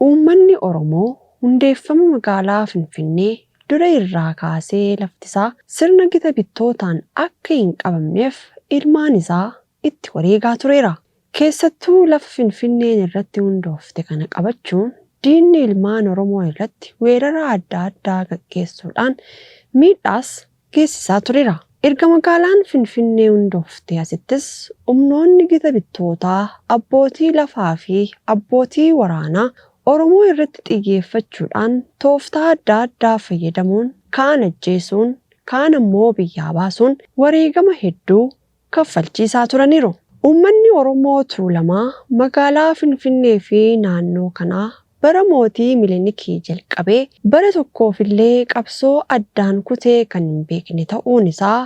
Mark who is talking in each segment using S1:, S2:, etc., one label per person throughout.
S1: Uummanni Oromoo hundeeffama magaalaa Finfinnee dura irraa kaasee laftisaa sirna gita bittootaan akka hin qabamneef ilmaan isaa itti wareegaa tureera. Keessattuu lafa Finfinneen irratti hundoofte kana qabachuun diinni ilmaan Oromoo irratti weerara adda addaa gaggeessuudhaan miidhaas geessisaa tureera. Erga magaalaan Finfinnee hundooftee asittis humnoonni gita bittootaa, abbootii lafaa fi abbootii waraanaa Oromoo irratti xiyyeeffachuudhaan tooftaa adda addaa fayyadamuun kaan ajjeesuun, kaan ammoo biyyaa baasuun wareegama hedduu kaffalchiisaa turaniiru. Uummanni Oromoo Tuulamaa magaalaa Finfinnee fi naannoo kanaa bara mootii Milinikii jalqabee bara tokkoofillee qabsoo addaan kutee kan hin beekne ta'uun isaa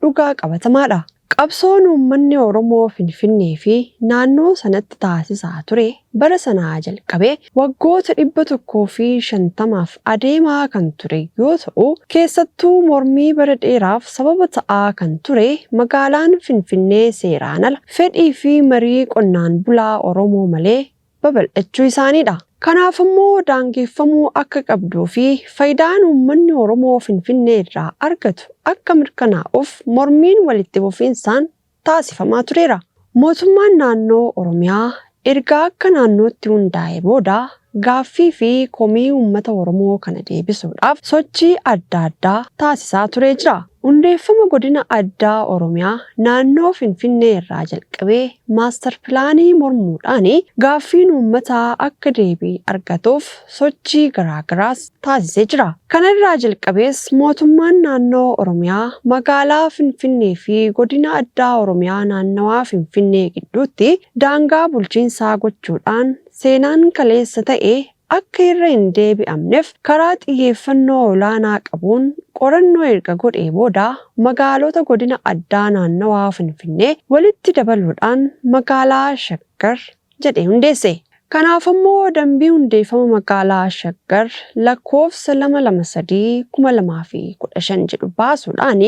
S1: dhugaa qabatamaadha. Qabsoon uummanni Oromoo Finfinnee fi naannoo sanatti taasisaa ture bara sanaa jalqabee waggoota 150f adeemaa kan ture yoo ta'u, keessattuu mormii bara dheeraaf sababa ta'aa kan ture magaalaan Finfinnee seeraan ala fedhii fi marii qonnaan bulaa Oromoo malee babal'achuu isaaniidha. Kanaaf immoo daangeffamuu akka qabduu fi fayidaan uummanni Oromoo Finfinnee irraa argatu akka mirkanaa'uuf mormiin walitti fufiinsaan taasifamaa tureera. Mootummaan naannoo Oromiyaa erga akka naannootti hundaa'ee booda gaaffii fi komii uummata Oromoo kana deebisuudhaaf sochii adda addaa taasisaa turee jira. Hundeeffama godina addaa Oromiyaa naannoo Finfinnee irraa jalqabee maastar pilaanii mormuudhaan gaaffiin uummataa akka deebii argatuuf sochii garaagaraas taasisee jira. Kana irraa jalqabees mootummaan naannoo Oromiyaa magaalaa Finfinnee fi godina addaa Oromiyaa naannawaa Finfinnee gidduutti daangaa bulchiinsaa gochuudhaan seenaan kaleessa ta'e akka irra hin deebi'amneef karaa xiyyeeffannoo olaanaa qabuun qorannoo erga godhee booda magaalota godina addaa naannawaa Finfinnee walitti dabaluudhaan magaalaa Shaggar jedhee hundeesse. Kanaaf ammoo dambii hundeeffama magaalaa Shaggar lakkoofsa 223 2015 jedhu baasuudhaan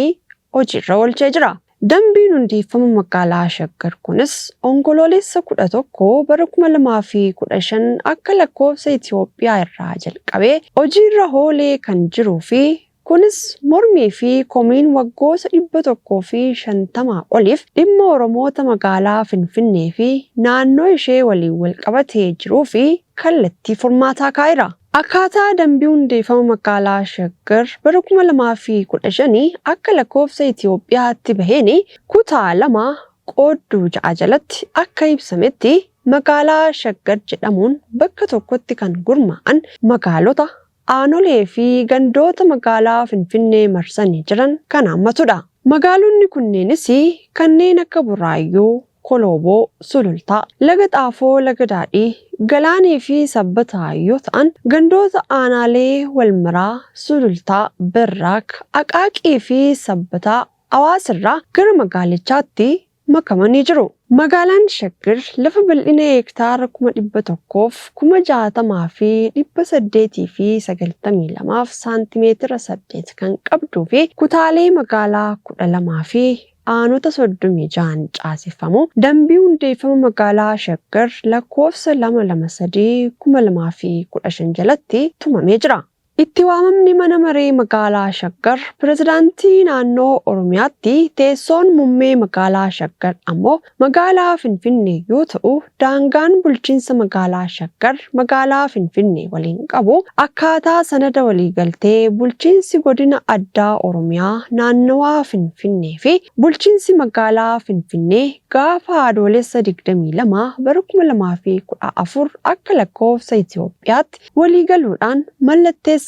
S1: hojiirra oolchee jira. Dambiin hundeeffama magaalaa Shaggar kunis Onkoloolessa 11 bara 2015 akka lakkoofsa Itoophiyaa irraa jalqabee hojiirra oolee kan jiruu fi kunis mormii fi komiin waggoota 150 oliif dhimma Oromoota magaalaa Finfinnee fi naannoo ishee waliin walqabatee jiruu fi kallattii furmaataa kaa'eera. Akkaataa dambii hundeeffama magaalaa Shaggar bara 2015 akka lakkoofsa Itoophiyaatti baheen kutaa 2 qoodduu 6 jalatti akka ibsametti magaalaa Shaggar jedhamuun bakka tokkotti kan gurmaa'an magaalota, aanolee fi gandoota magaalaa Finfinnee marsanii jiran kan hammatudha. Magaalonni kunneenis kanneen akka Buraayyuu, Kolooboo, Sulultaa, Laga Xaafoo, Laga Daadhii, Galaanii fi Sabbataa yoo ta'an, gandoota aanaalee Walmaraa, Sulultaa, Birraak, Aqaaqii fi Sabbataa Hawaasirraa gara magaalichaatti makamanii jiru. Magaalaan Shaggar lafa bal'ina hektaara 160,892 fi saantimeetira 8 kan qabduu fi kutaalee magaalaa 12 fi aanota 36n caaseffamu dambii hundeeffama magaalaa Shaggar lakkoofsa 223 2015 jalatti tumamee jira. Itti waamamni Mana Maree Magaalaa Shaggar Pirezidaantii Naannoo Oromiyaatti, teessoon mummee Magaalaa Shaggar ammoo Magaalaa Finfinnee yoo ta'u, daangaan bulchiinsa Magaalaa Shaggar Magaalaa Finfinnee waliin qabu akkaataa sanada waliigaltee Bulchiinsi Godina Addaa Oromiyaa Naannawaa Finfinnee fi Bulchiinsi Magaalaa Finfinnee gaafa Adoolessa 22 bara 2014 akka lakkoofsa Itoophiyaatti waliigaluudhaan mallatteessaniin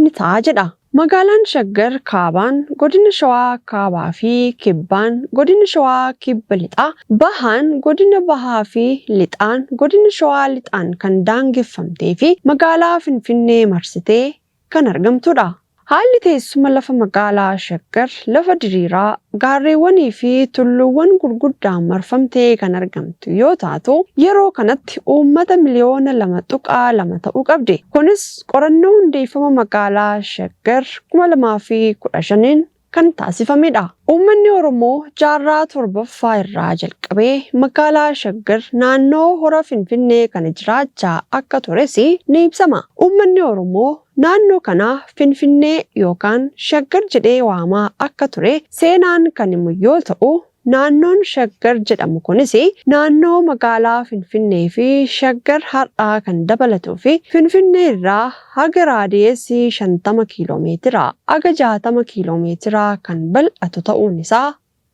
S1: ni ta'a jedha. Magaalaan Shaggar Kaabaan Godina Shawaa Kaabaa fi Kibbaan Godina Shawaa Kibba Lixaa, Bahaan Godina Bahaa fi Lixaan Godina Shawaa Lixaan kan daangeffamtee fi magaalaa Finfinnee marsitee kan argamtudha. Haalli teessuma lafa magaalaa Shaggar lafa diriiraa, gaarreewwanii fi tulluuwwan gurguddaan marfamtee kan argamtu yoo taatu, yeroo kanatti uummata miliyoona 2.2 ta'u qabdi. Kunis qorannoo hundeeffama magaalaa Shaggar 2015n kan taasifamedha. Uummanni Oromoo jaarraa torbaffaa irraa jalqabee magaalaa Shaggar naannoo hora Finfinnee kana jiraachaa akka tures ni ibsama. Uummanni Oromoo naannoo kana Finfinnee yookaan Shaggar jedhee waamaa akka ture seenaan kan himu yoo ta'u, naannoon Shaggar jedhamu kunis naannoo magaalaa Finfinnee fi Shaggar har'aa kan dabalatuu fi Finfinnee irraa haga raadiyeesii 50 kiiloomeetiraa haga 60 kiiloomeetiraa kan bal'atu ta'uun isaa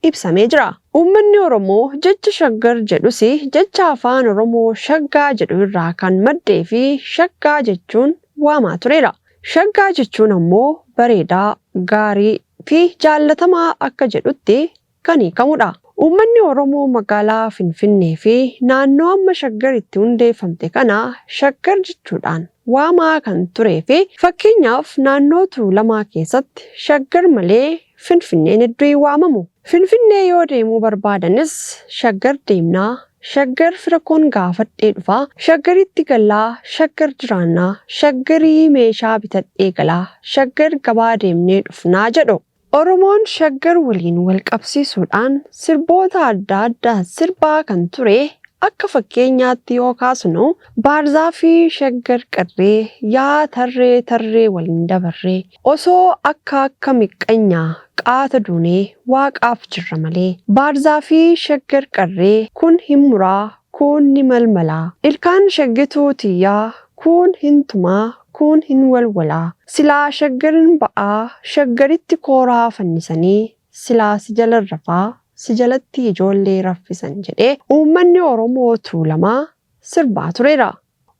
S1: ibsamee jira. Uummanni Oromoo jecha Shaggar jedhus jecha afaan Oromoo shaggaa jedhu irraa kan maddee fi shaggaa jechuun waamaa tureera. Shaggaa jechuun ammoo bareedaa, gaarii fi jaallatamaa akka jedhutti kan hiikamudha. Uummanni Oromoo magaalaa Finfinnee fi naannoo amma Shaggar itti hundeeffamte kana Shaggar jechuudhaan waamaa kan turee fi fakkeenyaaf naannoo Tuulamaa keessatti Shaggar malee Finfinneen hedduu hin waamamu. Finfinnee yoo deemuu barbaadanis Shaggar deemnaa, Shaggar fira koon gaafadhee dhufaa, Shaggaritti galaa, Shaggar jiraannaa, Shaggarii meeshaa bitadhee galaa, Shaggar gabaa deemnee dhufnaa jedhu. Oromoon Shaggar waliin wal qabsiisuudhaan sirboota adda addaa sirbaa kan ture akka fakkeenyaatti yoo kaasnu, baarzaafii Shaggar qarree yaa tarree tarree waliin dabarree, osoo akka akka miqqanyaa qaata duunee waaqaaf jirra malee, baarzaafii Shaggar qarree kun hin muraa kuun ni malmalaa, ilkaan shaggituu tiyyaa kuun hin tumaa kuun hin walwalaa, silaa Shaggarin ba'aa Shaggaritti kooraa fannisanii, silaa si jala rafaa si jalatti ijoollee raffisan jedhee uummanni Oromoo Tuulamaa sirbaa tureera.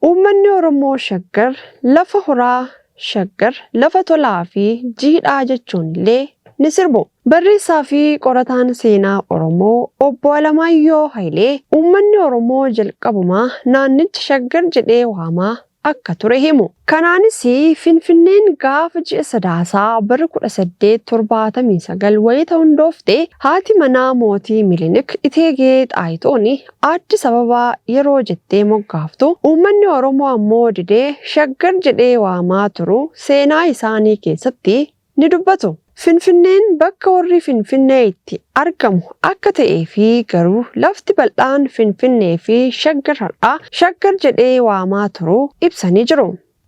S1: Uummanni Oromoo Shaggar lafa horaa, Shaggar lafa tolaa fi jiidhaa jechuun illee ni sirbu. Barreessaa fi qorataan seenaa Oromoo Obbo Alamaayyoo Hayilee uummanni Oromoo jalqabumaa naannicha Shaggar jedhee waamaa akka ture himu. Kanaanis Finfinneen gaafa ji'a Sadaasaa bara 1879 wayita hundoofte haati manaa mootii Milinik Iteegee Xaayitoon Addis Ababaa yeroo jettee moggaaftu uummanni Oromoo ammoo didee Shaggar jedhee waamaa turu seenaa isaanii keessatti ni dubbatu. Finfinneen bakka warri Finfinnee itti argamu akka ta'ee fi garuu lafti bal'aan Finfinnee fi Shaggar har'aa Shaggar jedhee waamaa turuu ibsanii jiru.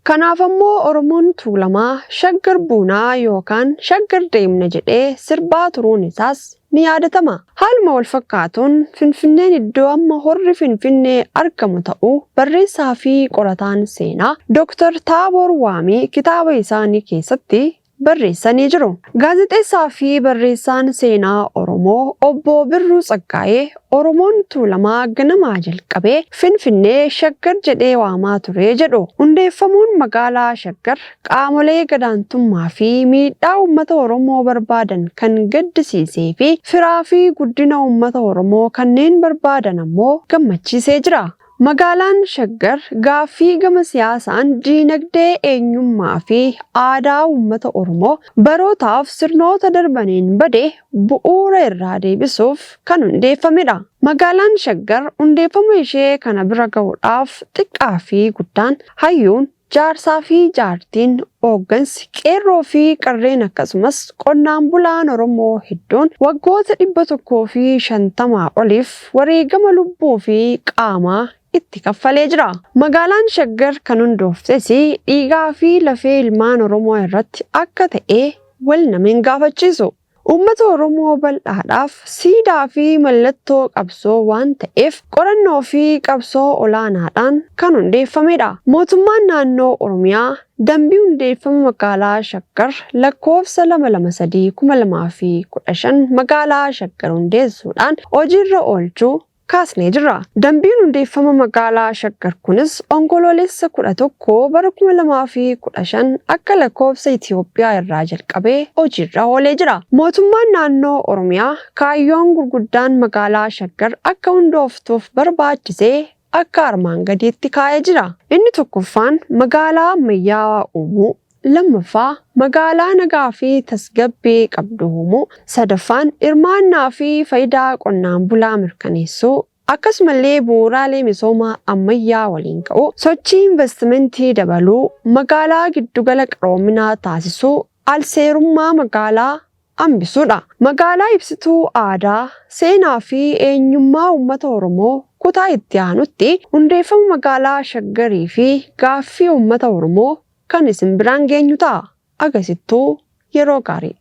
S1: Kanaaf ammoo Oromoon Tuulamaa Shaggar buunaa yookaan Shaggar deemna jedhee sirbaa turuun isaas ni yaadatama. Haaluma wal fakkaatuun Finfinneen iddoo amma horri Finfinnee argamu ta'uu barreessaa fi qorataan seenaa Dr. Taaboor Waamii kitaaba isaanii keessatti barreessanii jiru. Gaazexeessaa fi barreessaan seenaa Oromoo Obbo Birruu Tsaggaayee Oromoon Tuulamaa ganamaa jalqabee Finfinnee Shaggar jedhee waamaa ture jedhu. Hundeeffamuun magaalaa Shaggar qaamolee gadaantummaa fi miidhaa uummata Oromoo barbaadan kan gaddisiisee fi firaa fi guddina uummata Oromoo kanneen barbaadan ammoo gammachiisee jira. Magaalaan Shaggar gaaffii gama siyaasaan, diinagdee, eenyummaa fi aadaa uummata Oromoo barootaaf sirnoota darbaniin bade bu'uura irraa deebisuuf kan hundeeffamedha. Magaalaan Shaggar hundeeffama ishee kana bira ga'uudhaaf xiqqaa fi guddaan, hayyuun, jaarsaa fi jaartiin, hooggansi, qeerroo fi qarreen akkasumas qonnaan bulaan Oromoo hedduun waggoota 150 oliif wareegama lubbuu fi qaamaa itti kaffalee jira. Magaalaan Shaggar kan hundooftes dhiigaa fi lafee ilmaan Oromoo irratti akka ta'e wal nama hin gaafachiisu. Uummata Oromoo bal'aadhaaf siidaa fi mallattoo qabsoo waan ta'eef qorannoo fi qabsoo olaanaadhaan kan hundeeffamedha. Mootummaan naannoo Oromiyaa dambii hundeeffama magaalaa Shaggar lakkoofsa 223 2015 magaalaa Shaggar hundeessuudhaan hojiirra oolchuu kaasnee jirra. Dambiin hundeeffama magaalaa Shaggar kunis Onkoloolessa 11 bara 2015 akka lakkoofsa Itiyoophiyaa irraa jalqabee hojiirra oolee jira. Mootummaan naannoo Oromiyaa kaayyoon gurguddaan magaalaa Shaggar akka hundooftuuf barbaachisee akka armaan gadiitti kaa'ee jira. Inni tokkoffaan magaalaa ammayyaawaa uumuu, lammaffaa magaalaa nagaa fi tasgabbii qabdu uumuu, sadaffaan hirmaannaa fi faayidaa qonnaan bulaa mirkaneessuu, akkasumallee bu'uuraalee misoomaa ammayyaa waliin ka'uu, sochii investimentii dabaluu, magaalaa giddugala qaroominaa taasisuu, alseerummaa magaalaa hambisuudha. Magaalaa ibsituu aadaa, seenaa fi eenyummaa uummata Oromoo kutaa itti aanutti hundeeffama magaalaa Shaggarii fi gaaffii uummata Oromoo kan isin biraan geenyu ta'a. Agasittuu yeroo gaarii.